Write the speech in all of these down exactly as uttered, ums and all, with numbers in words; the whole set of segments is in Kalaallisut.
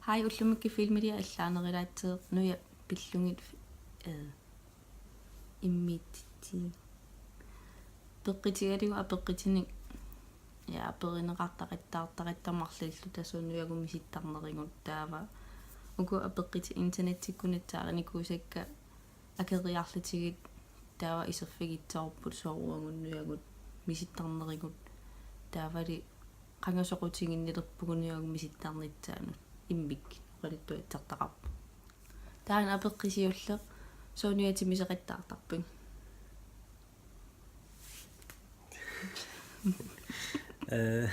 Ai, ullumikkut filmiliaq allaanerulaassaaq, nuja pillugit, eh, immiussissaaq. Peqqutigalugu apeqqutinik, ja, aperineqartaqattaartaratta marluulluta suut nujagut misittarnerigut, taava uku apeqqutit internettikkut nassaarinikuusakka akeriarlutigit, taava iserfigissavarput soorlu uagut nujagut misittarnerigut, taavali qanga soqutiginnilerpugut nujagut misittarnissaannut, immikkut oqaluttuassartaqarpoq. Taanna apeqqut siulleq: suut nujatit misilittaqattaartarpigit? Eh,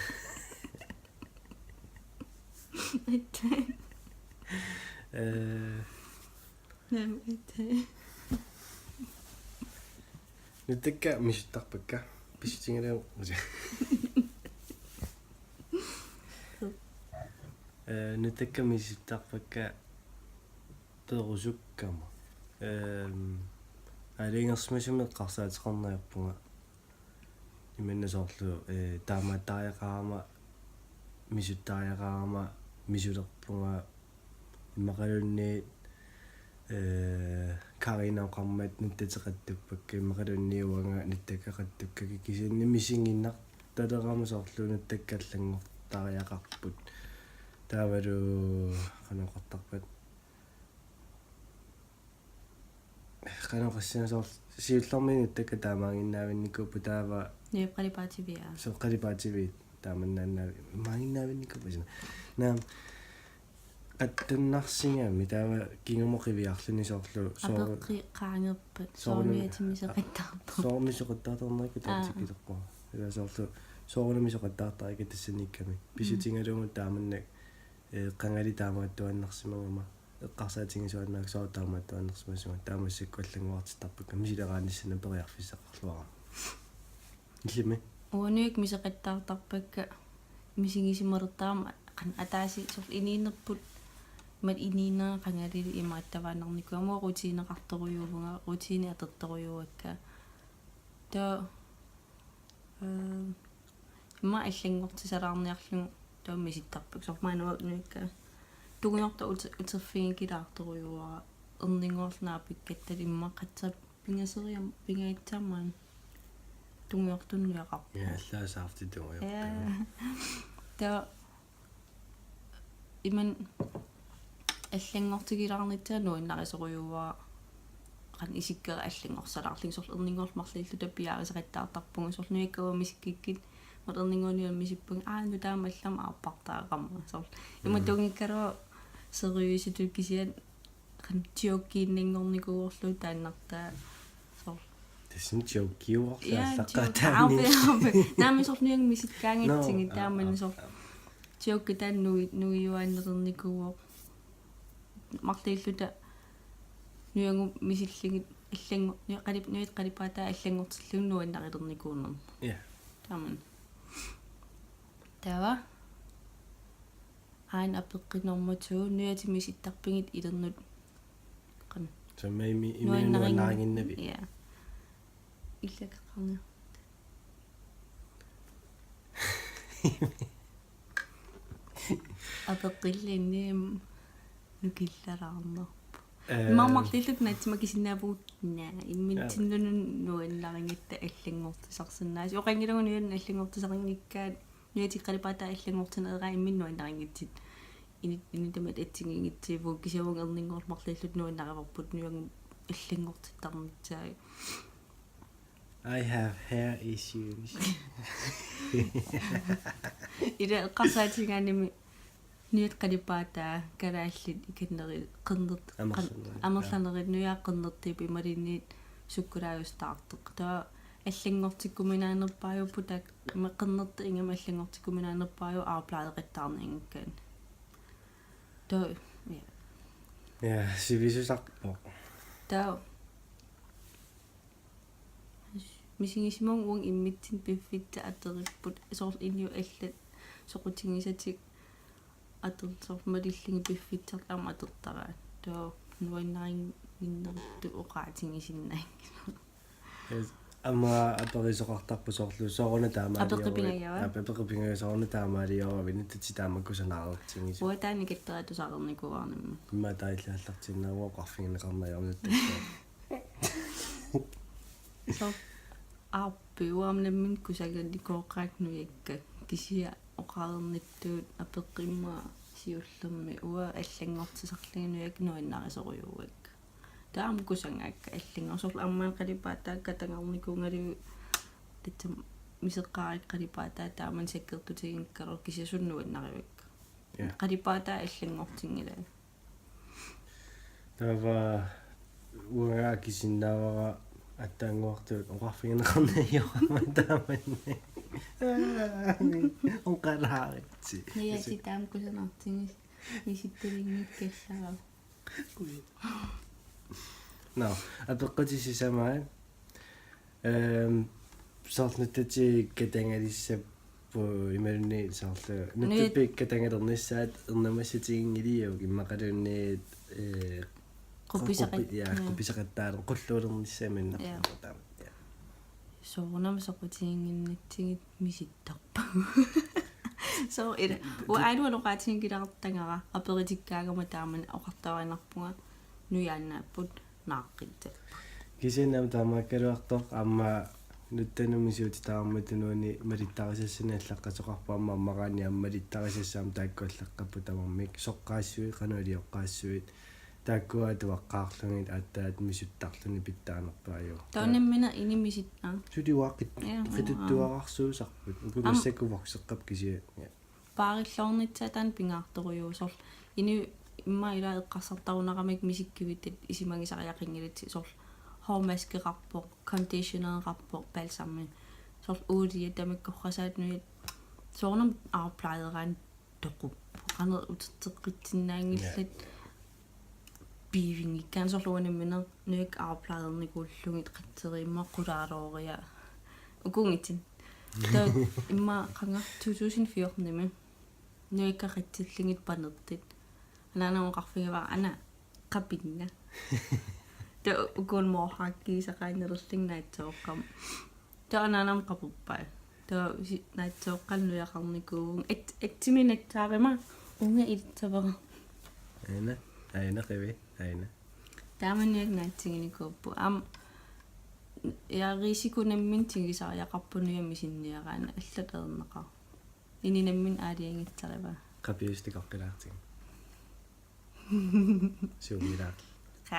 eh, Naamik, ita. Nuttakka misittarpakka. Pissutigalugu. Eh, nuttakka misittarpakka perusukkama. Ehm, aalajangersimasumik eqqarsaateqarniarpunga. Imanna soorlu, eh, taamaattariaqarama, misuttariaqarama, misulerpunga, immaqaluunniit, eh, Karina oqarmat nuttatit qatsuppakka, immaqaluunniit uanga nuttakka qatsukkakka, kisianni misiginnartalerama soorlu nuttakka allanngortariaqarput. Taavalu qanoq oqartarpat? Qanoq oqassaanga, soorlu siullermik nuttakka taamaaginnaavinnikuupput, taava Nujapput qalipaativia. Soorlu qalipaativit taamannaannaavi-, maaginnaavinnikuupput suna. Naamik, qatsunnarsigami taava kingumut qiviarluni soorlu soo-, apeqqut qaangerpat, soorlu soorlu nujatit misilittaqattaartarput. Soorlu misilittaqattaartarnerikka. Aa. Taava tikilluarpunga. Ila soorlu soorunami misilittaqattaartarikka tassaniikkami. Mm. Pissutigalugu taamannak, eh, qangali taamaattuaannarsimagama. Eqqarsaatigisuaannarlugu soorlu taamaattuaannarsimasunga, taava massakkut allanngortittarpakka misileraanissannut periarfissaqarluarama. Illimmi? Uagut nujagut misilittaqattaartarpakka misigisimalertarama, qanoq, ataaseq soorlu inuunerput, imatut inuunera qangali imaattavaannarnikuugama, uanga rutineqartorujuuvunga, rutine atortorujuuakka. Taava, eh, immaqa allanngortisalaarniarlugu taava misittarpakka. Soorlu maani uanga nujakka tungujortoq uter-, uterfigilaartorujuuara, erninnguarlu naapikkatta immaqa qatsa pingasoriam-, pingajussaammata tungujortunik nujaqarpunga. Ja, allaat saafti tungujortoq. Ja. Taava imannak allanngortigilaarnissaa nuannarisorujuuara, qanoq, isikkeri allanngortisalaarlugit, soorlu erninnguarlu marluulluta piareersaqattaartarpugut, soorlu nujakka uanga misikkikkit, imatut erninnguaq nujamut misippunga, aa, nutaamik allamik aappartaaqarama, soorlu. Mm. Imatut tunngikkaluarlugu seriøsitut, kisianni qanoq, jokiinnanngornikuuvorlu taannartaa, soorlu. Tassani jokiuvorlu. Ja, allaqqaataani. Joke. Aa, okay, okay. Naamik, soorlu nujagut misikkaangatsigit. No, taamani, aa, soorlu. Aa. Joke taanna nui-, nuijuaannarnikuuvoq. Marluulluta nujagut misillugit allanngor-, nuja-, qalip-, nujatit qalipaataa allanngortillugu nuannarilernikuunermut. Ja. Taamani. Taava. Aana apeqqut nummer to: nujatit misittarpigit ilinnut? Qanoq. Soormi imi-, imi nuannarin-, nuannarinnginnavit? Ja. Illakaqarniarta. Apeqqulluunniit nukillalaarnerput. Eh. Immaqa marluulluta naatsumik akisinnaavugut, naa, imminut. Ja. Sinnunut nuannarigatta allanngortisarsinnaasut. Oqanngilanga nuannut allanngortisarinngikkaat, nujatit qalipaataa allanngortineraa imminut nuannarinngitsut. Inut-, inuttut assigiinngitsuuvugut, kisianni uagut erninnguarlu marluulluta nuannarivarput nujagut allanngortittarnissaat. I have hair issues. Ila eqqarsaatigigaanni nujatit qalipaataa kalaallit ikinnerit qernertut, qan-, amerlanerit, amerlanerit, ja, nujaat qernertuupput imaluunniit sukkulaajustartoq. Taava allanngortikkuminaanerpaajupput, taakku ima qernertut ingammik allanngortikkuminaanerpaajupput afbladeqattaarnianngikkaanni. Taava, ja. Ja, sivisusarpoq. Taava. Misigisimavunga uunga immitsinnut piffissaq atoripput, soorlu inuit allat soqutigisatik ator-, soorlu malillugit piffissarlu aamma atortaraat. Taava nuannarinnginnertut oqaatigisinnaanngilaq. Yes. Aamma aperisoqartarpoq soorlu sooruna taamaaliorui. Apeqqut pingajuat? Aap, apeqqut pingajuat sooruna taamaalioruit, nuttut taamakku sanaalertigisut. Uanga taanna ikitteriaatut tusarnikuuarnimmi. Immaqa taallaallartinnaavoq oqarfigineqarneq ajornut takkaa. So, aappi uanga nammineq kusangannikooqaakka nujakka. Kisianni oqareernittut apeqqut immaqa siullermik uanga allanngortisarlunga nujakka nuannarisorujuuakka. Taava aamma kusangaakka allanngor-, soorlu aamma qalipaataa katangarnikuugaluarlunga tassami miseqqaarakku qalipaataa taamani sakkortutiginngikkaluarlunga kisianni suna nuannarivakka. Ja. Qalipaataa allanngortinngilaa. Taava uanga akisinnaavara aatsaannguartut oqarfigineqarneq ajorama taamanni. Oqalaaritsi. Naja, taama kusanartigisut isittalinngikkallaraat. Nå, apeqqutit sisamaat. Ehm, soorlu nuttatit katangalissapput imaluunniit soorlu nuttatit katangalernissaat ernumassutiginngiliuk immaqaluunniit, eh, Qupiseqat-, qupi-, ja, ja. Qupiseqattaarneq qulluulernissaat minnerpaamik. Ja. Ja. Soorunami soqutiginnginnatsigit misittarput. So, ila, uanga aajuna oqaatiginngilartagara, aperitikkaangama taamani oqartariinnarpunga nujaannaapput naaqqissappat. Kisianni aamma taamaakkaluartoq aamma nutsanut misuutitaarmat tunuani malittarisassani allaqqasoqarpoq aamma ammaraanni aamma malittarisassat aamma taakku allaqqapput tamarmik soqqaassuit, qanoq ilioqqaassuit, taakkua atuaqqaarlugit aatsaat misuttarluni pitsaanerpaajuvoq. Taava nammineq inimisit-, aa. Suli uaqqit-, ja, qituttuararsuusarput. Uku am- massakkut vokseqqapput kisianni. Ja. Paarilluarnissaa taanna pingaartorujuuvoq soorlu. Inuit immaqa ila eqqarsartarunaramik misikkivittut isumagisariaqanngilatit soorlu hårmaskeqarpoq, conditionereqarpoq, balsami. Soorlu uulia tamakkorpassuit nujaat soorunami afplejeraanni toquppoq. Qanoq uterteqqissinnaanngillat. Ja. Peevinngikkaanni soorlu uanga nammineq nujakka afplejernikuullugit qatserisumik qulaaluuria. Ukuunngitsunik. Taava immaqa qanga to tusind fjortenimi. Nujakka qatsillugit panertut. Anaanama oqarfigivara: Ana, qapinga. Taava ukuunik mohakkiisaqaannalerlunga naatsooqqama. Taava anaanama qaperpai. Taava si-, naatsooqqanik nujaqarnikuuvunga. At-, atsimi natsaarama uunga ilissavara. Aana, aana qivi, aana. Taamaniak naatsiginikuupput. Aamma, ja, risiko nammineq tigusariaqarpoq nujat misinniaraanni allatut ajornaqaaq. Inuit nammineq aalajangiisarivaa. Qapiusut takoqqilaartigit. Suumilaaq. Qa.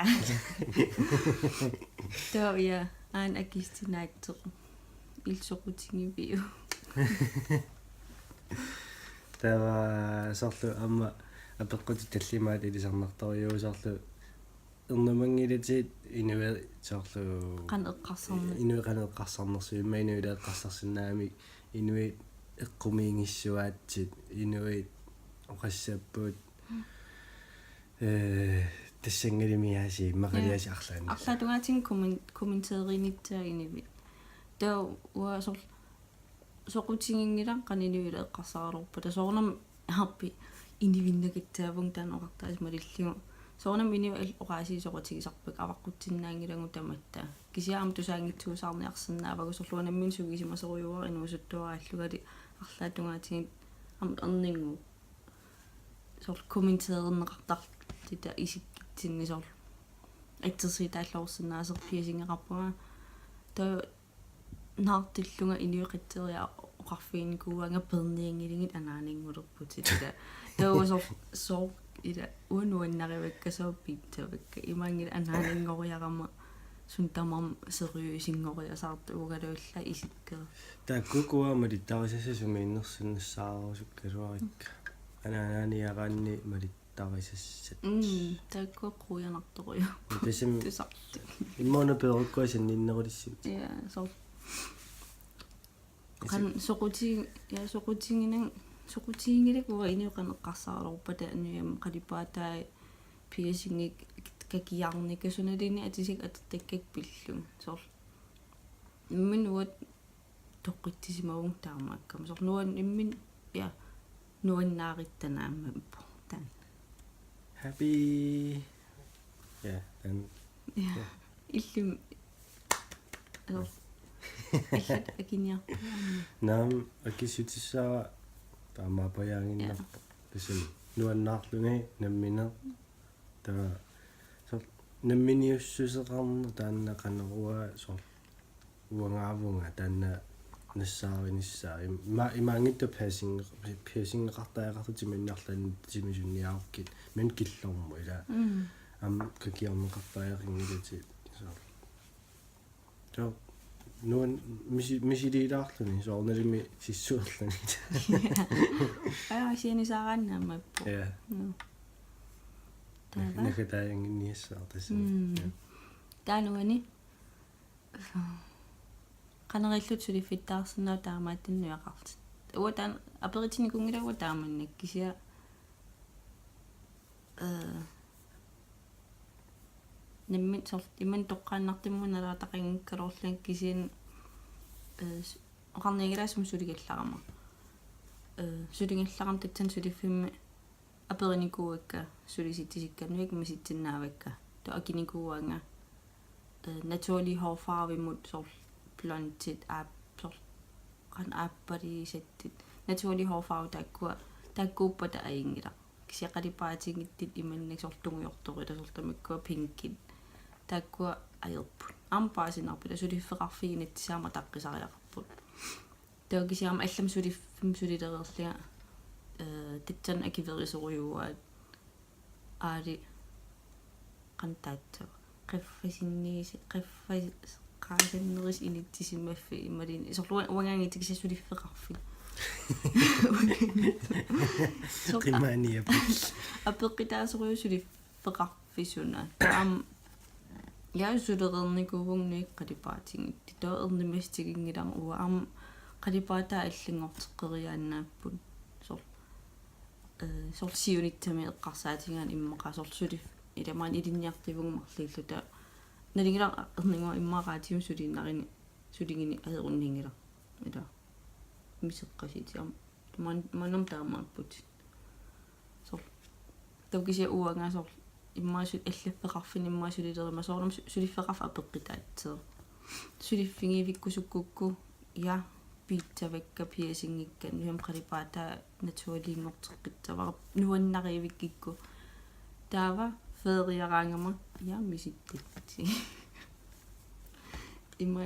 Taava ja, aana akissutit naatsoq. Illit soqutigiviuk? Taava soorlu aamma apeqqutit tallimaat ilisarnartorujuuvoq soorlu ernumanngilatit inuit soorlu qanoq eqqarsarner-, inuit qanoq eqqarsarnersut, immaqa inuit eqqarsarsinnaagamik inuit eqqumiigissuaatsit, inuit oqassapput, mm, eh, tassanngalimmi aasiit, immaqaliaasiit, ja, arlaanni. Arlaat tungaatigut kommen-, kommenteerinissaat inuit. Taava uanga soorlu soqutiginngilanga qanoq inuit eqqarsaraluarpata. Soorunami aappi inuinnakatsaavunga taanna oqartarisimallillugu. Soorunami inuit al-, oqaasii soqutigisarpakka, avaqqussinnaanngilagut tamatta. Kisianni aamma tusaanngitsuusaarniarsinnaavagut, soorlu uanga nammineq sugisimasorujuuara inuusuttuaraallungali arlaat tungaatigut aamma erninnguuvoq. Soorlu kommenteerneqartarluta isikkitsinni soorlu. Assersuutaalluarsinnaasoq piercingeqarpunga. Taava naartullunga inuit qatserisut oqarfiginikuuaannga: Peernianngilatit, anaananngulerputit. Taava soorlu, soorlu ila uanga nuannarivakka, soorlu piitsavakka. Imaanngilaq anaananngoriarama suna tamarmi seriøsinngoriasaartoq, uangaluallaat isikkoq. Taakku ukua malittarisassat sumiinnersunnissaarusukkaluarikka. Anaanaaniaraanni malittarisassat. Mm, taakku quianartorujuupput. Tassami tusartut. Immaqa una peerukkua sanninnerulissavut. Ja, soorlu. Qanoq soquti-, ja, soqutiginang-, soqutiginngilakka uanga inuit qanoq eqqarsaraluarpata, nujat qalipaatai piercingit kakiarnikka sunaluunniit atisakka atortakkakka pillugit. Soorlu. Imminut uanga toqqitsisimavunga taamaakkama. Soorlu nuan-, imminut, ja, nuannaarittanaammappoq taanna. Happy. Ja, taanna. Ja. Ja. Illimmi. Alo. Illit akiniarpit aamma? Naamik, akissutissaara taamaappajaannginnarpoq. Ja. Tassami nuannaarluni nammineq. Taava soorlu namminiussuseqarneq taanna qanoq uanga soorlu uangaavunga taanna nassaarinissaa. Ima-, imaanngitsoq piercing-, piercingeqartariaqartutit imannak arlaannik timisunniarukkit, men killormut ilaa. Mm. Aamma kakiorneqartariaqanngilatit. Soorlu. Soorlu nuan-, misi-, misiliilaarluni, soorunalimi sissuerluni. Aa, sianisaaraanni aamma ippoq. Ja. Mm. Taava? Nakataajannginiassaaq tassa. Mm. Ja. Taava uani. Qanoq ilillutit suliffittaarsinnaavit taamaattunik nujaqarlutit? Uanga taanna aperitinikuunngilanga uanga taamannak, kisianni, øh, nammineq soorlu imannak toqqaannartumik nalaataqanngikkaluarlunga, kisianni, øh, s-, oqarnianngilara sumut suligallarama. Øh, suligallarama tassani suliffimmi aperinikuuakka sulisitsisikka, nujakka misissinnaavakka. Taava akinikuuaannga, øh, naturlig hårfarvemut soorlu blondit, aap-, soorlu qanoq aappariisatit. Naturlig hårfarve taakkua, taakkuuppata ajunngilaq. Kisianni qalipaatigittit imannak soorlu tungujortorit, soorlu tamakkua pinkit. Taakkua ajorput. Aamma paasinarpoq, ila suliffeqarfiit inatsisaat aamma ataqqisariaqarput. Taava kisianni aamma allamik suliffimmi sulilereerlunga, øh, tassani akuerisorujuuaat, aali qanoq taassava. Qaffasinniisa-, qaffas-, qaasannerisa inissisimaffik imaluunniit. Soorlu uanga-, uangaanngitsoq kisianni suliffeqarfik. Soorlu qimaaniaput. Apeqqutaasorujuk suliffeqarfik suna. Taava aamma, ja, sulereernikuuvunga nujakka qalipaatigittit. Taava ernumassutiginngilara uanga aamma qalipaataa allanngorteqqeriaannaapput. Soorlu, øh, soorlu siunissami eqqarsaatigigaanni immaqa soorlu sulif-, ila maani ilinniartuuvunga marluulluta. Nalingilara erninnguara immaqa raatiumi suliinnarluni, suligineq ajorunnaanngilara. Ila miseqqasuutit aamma. Man-, maannamut taamaapputit. Soorlu. Taava kisianni uanga soorlu immaqa su-, allaffeqarfinni immaqa sulileruma soorunami su-, suliffeqarfik apeqqutaassaaq. Suliffigiivikkusukkukku, ja, piitsavakka, piercingikka, nujammik qalipaataa naturliginngorteqqissavara, nuannarivikkikku. Taava feeriaraangama, ja, misissutit. Ima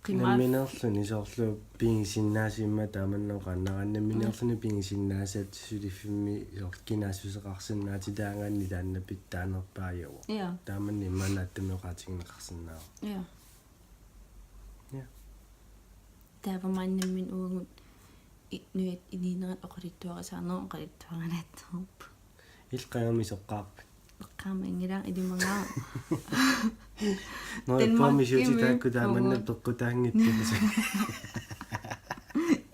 qima- Nammineerluni soorlu pigisinnaasat immaqa taamannak oqaannaraanni, nammineerluni pigisinnaasat suliffimmi soorlu kinaassuseqarsinnaatitaagaanni taanna pitsaanerpaajuvoq. Ja. Taamannak immaqa naatsumik oqaatigineqarsinnaavoq. Ja. Ja. Taava maannamut uagut i-, nujat inuunerat oqaluttuarisaaneq oqaluttuarinaatsoq. Illit qanga misoqqaarpit? Eqqaamaanngilara ilimagaara. Nå, Danmarkimi ippoq misiutit taakku taamannak peqqutaanngittusi.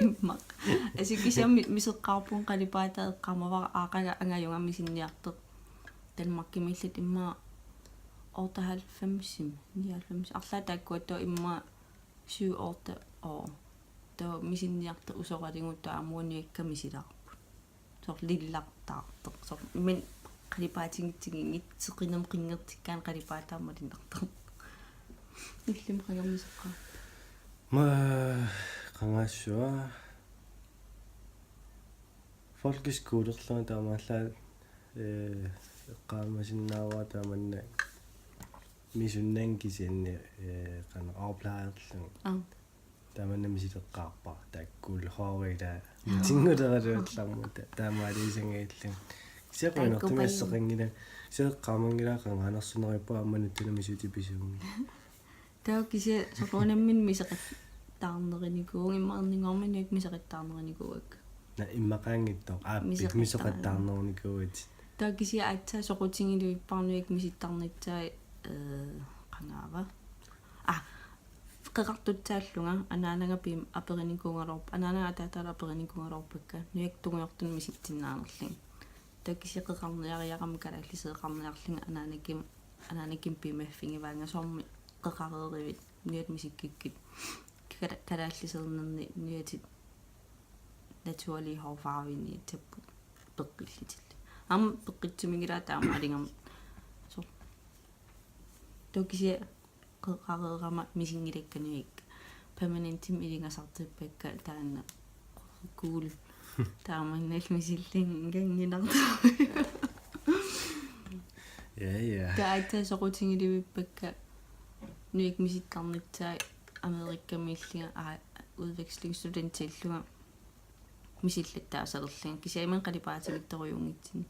Immaqa. Asukisammi misoqqaarpunga qalipaataa eqqaamavara aaqqaga angajunga misinniartoq. Danmarkimiilluta immaqa otteoghalvfems, nioghalvfems. Arlaat taakkua taava immaqa syv otte år. Taava misinniartoq usoralugu taava aamma nujakka misilaarput. Soorlu lillartaartoq. Soorlu men qalipaatigitsigit seqinermut qinngortikkaanni qalipaataa malunnartoq. Illimmi qanga misoqqaarpit? Maa qangaassua. Folkeskolerlunga taamaallaat, øh, eqqaamasinnaavara taamannak misunnanga kisianni, øh, qanoq afplejerlunga. Aa. Taamannak misileqqaarpara, taakkuulluni hårila. Aa. Mitinnguleraluarlugu ta-, taamaaliusanngillugu. Kisianni qujanartumik asseqanngilanga. Kisianni eqqaamanngilara qangaanersunerippara aamma nutsunut misiutit pisuunngillat. Taava kisianni soorlu uanga nammineq misoqattaarnerinikuuvunga, immaqa erninnguarmi nujakka misoqattaarnerinikuuakka. Naa, immaqaanngitsoq aappit misoqattaar-, misoqattaarnerinikuuatit. Taava kisianni aatsaat soqutigiluippara nujakka misittarnissaat, øh, qangaava. Aa, qeqartussaallunga anaanaga piim aperinikuugaluarp-, anaanaga ataataalu aperinikuugaluarpakka nujakka tungujortumik misitsinnaanerlugit. Taava kisianni qeqarniariarama kalaalliseeqarniarlunga anaanakimut, anaanakimut piumaffigivaannga soormi qeqareerivit nujat misikkikkit. Kala-, kalaalliseernerni nujatit naturlig hårfarveniassapput peqqillutillu. Aamma peqqissuminngilara taamaaligama. Soorlu. Taava kisianni qeqareerama misinngilakkanuik permanentimik ilingasartippakka taanna cool. Taamannallu misilinnginnartoq. Ja, ja. Taava aatsaat soqutigilivippakka nuik misittarnissaat Amerikamiillunga, aa, udvekslingsstudentillunga misillattaasalerlunga kisianni qalipaatigiittorujuunngitsunik.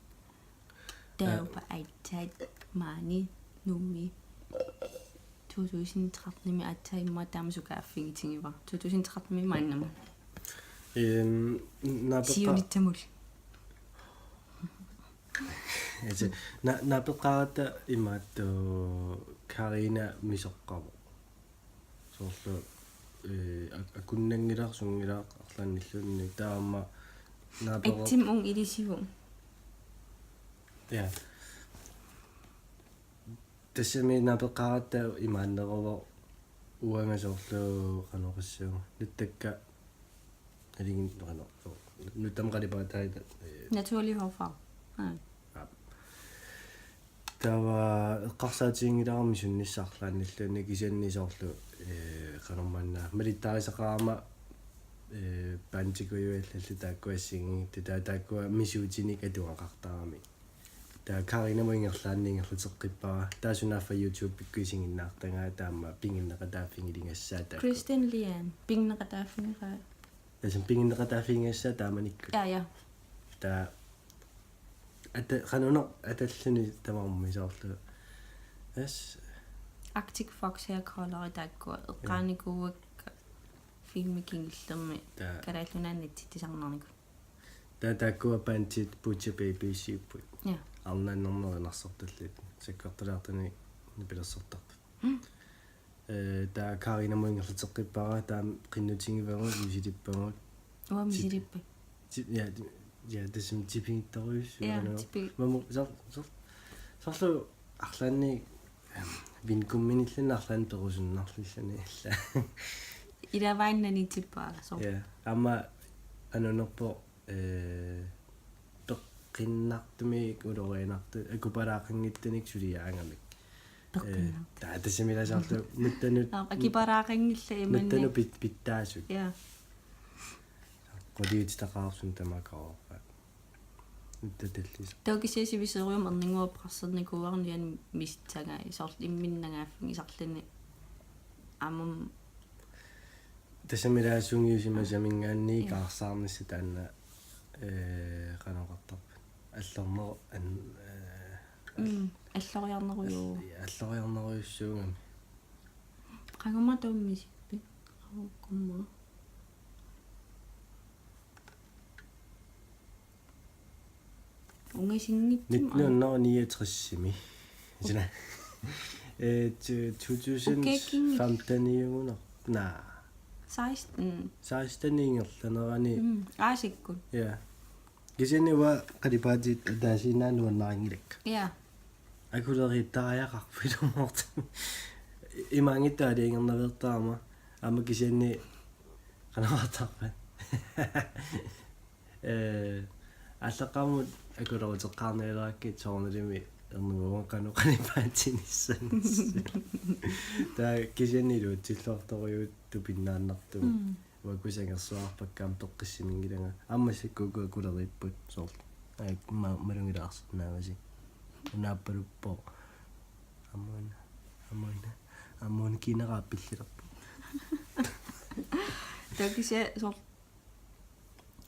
Taava aatsaat maani Nuummi to tusind tretten-imi aatsaat immaqa taama sukaaffigitigiva. To tusind tretten-imi maannamut. Ehm, naapeqqa- Siunitsamut. Ese, na-, naapeqqaaratta imaattoq Karina misoqqavoq. Soorlu, eh, ak-, akunnanngilaq, sunngilaq, arlaannilluunniit taama naapeqqa-. Atsim ung ilisivu. Ja. Tassami naapeqqaaratta imaanneruvoq uanga soorlu qanoq oqassaanga. Nuttakka aligin qanoq. Nuttama qalipaataata, eh. Naturlig hårfarve. Aa. Aap. Taava eqqarsaatiginngilara misunnissaq arlaannilluunniit kisianni soorlu, eh, qanormaanna malittaarisaqarama, eh, bandikujuallallu taakku assigiinngitsut taava taakkua misuutinik atugaqartaramik. Taava Karinamut ingerlaannaq ingerlateqqippara. Taava sunaaffa YouTube-ikkut isiginnaartagaa taama piginneqataaffigiligassaat taakku. Kristen Lian. Piginneqataaffigeraa. Tassami piginneqataaffigigassaat taamanikkut. Ja, ja. Taava ata-, qanoruna atalluni tamarmi soorlu. As. Arctic Fox hair color taakkua eqqaanikuuakka filmi kingullermi Taava. Kalaallit Nunaanni natsitsisarnernikut. Taava taakkua bandit Butcher Babiesiupput. Ja. Arnaannarnerit narsartallit. Sakkortulaartunik nipilersortartut. Mm. Eh, taava Karinamut ingerlateqqippara, taava qinnutigivagut, misilippagut. Uanga misilippa. Ti-, ja, ti-, ja, tassami tipigittorujussuuvoq. Ja, Anu. Tipi-. Mamu, sor-, sor-, soorlu arlaannik, em, vinkumminilluunniit arlaannik perusunnarlilluni alla. Ilavaannani tippaa, soorlu. Ja, aamma anunerpoq, eh, peqqinnartumik ulorianartut, akupalaaqanngitsunik suliaangamik. Peqqinnartut. Eh, taava tassami ila soorlu nuttanut. Aa, akipalaaqanngillat imannak. Nuttanut pit-, pittaasut. Ja. Quliutitaqaarsunut tamakku oqarpoq. Nuttat tallisut. Taava kisianni sivisoorujummik erninnguuvoq eqqarsarnikuuara nujannik misissagai, soorlu imminnut nagaaffigisarluni. Aamma. Tassami ila sungiusimasaminngaanniit. Ja. Kaarsaarnissaq taanna, eh, qanoq oqartarpat. Allorneru-, an-, eh, mm, alloriarneruju-. All-, alloriarnerujussuugami. Qangumma taammi misippi. Qangumma. Ungasinngitsumi. Nitten hundrede niogtres-imi. Sina. Eh, to-, to tusind femten-iugunarpoq. Naa. Seksten. Seksten ingerlanerani. Mm, aasikkut. Ja. Kisianni uanga qalipaatit ataasiinnaat nuannarinngilakka. Ja. Akuleriittariaqarpoq ilumoortumik. Imaanngitsoq aalajangernaveertarama. Aamma kisianni qanoq oqartarpat. Eh, aallaqqaammut akuleruteqqaarnialerakkit soorunalimi ernuvoq qanoq qalipaatinissannut. Taava kisianni iluatsilluartorujuuvoq tupinnaannartumik. Mm. Uanga kusangersuarpakka aamma peqqissiminngilanga. Aamma massakkut uku akuleriipput soorlu. Aa, ma-, malugilaarsinnaavasi. Unaappaluppoq. Aamma una. Aamma una. Aamma una kiinara pillilerpoq. Taava kisianni soorlu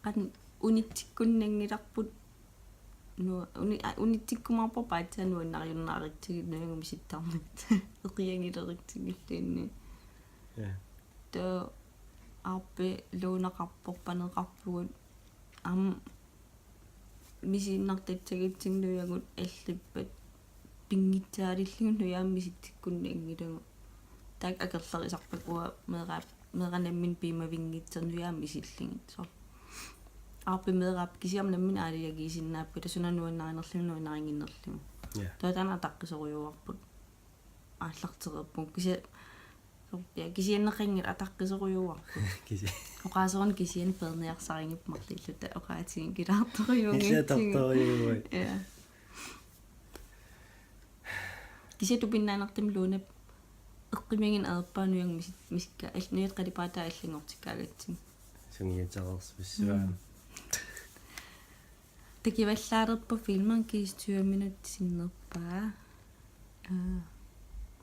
qanoq unitsikkunnanngilarput nu-, uni-, a-, unitsikkumaarparput aatsaat nuannariunnaaritsigu nujagut misittarnissat. Eqiagileritsigilluunniit. Ja. Taava aappi luunaqarpoq paneqarpugut. Aamma misiinnartassagatsigu nujagut allippat pinngitsaalillugu nujaamik misitsikkunnanngilagut. Taakku akerlerisarpakka uanga meeraap-, meeraq nammineq piumavinngitsoq nujaamik misillugit soorlu. Aappi meeraap kisianni nammineq aalajangiisinnaapput, tassa suna nuannarinerlugu nuannarinnginnerlugu. Ja. Taava taanna ataqqisorujuuarput. Aallartereerpunga kisianni. Soorlu, ja, kisianneqanngilaq ataqqisorujuuarput. Kisi-. Oqaaserunik kisianni peerniarsarigipput marluulluta oqaatigilaartorujuunngitsigut. Kisianni atortorujuuvoq. Ja. Kisianni tupinnaannartumik Lunap Eqqumiiginnaq ajorpara nujagut misi-, misikka-, al-, nujat qalipaatai allanngortikkaagatsigit. Sungiutereersimassuaa. Mm. Takivallaalerpoq filmi gives tyve minutter sinnerpaa. Øh,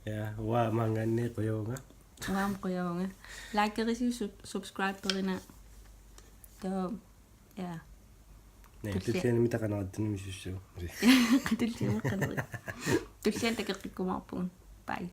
Ja, uanga maanngaanniit qujavunga. Uanga aamma qujavunga. Likerisiuk, sub-, subscriberina. Taava, ja. Naa, Tullia. tulliani mitaqanerattuni misussu. Tulliani qaneri. Tulliani takoqqikkumaarpugut. Bye.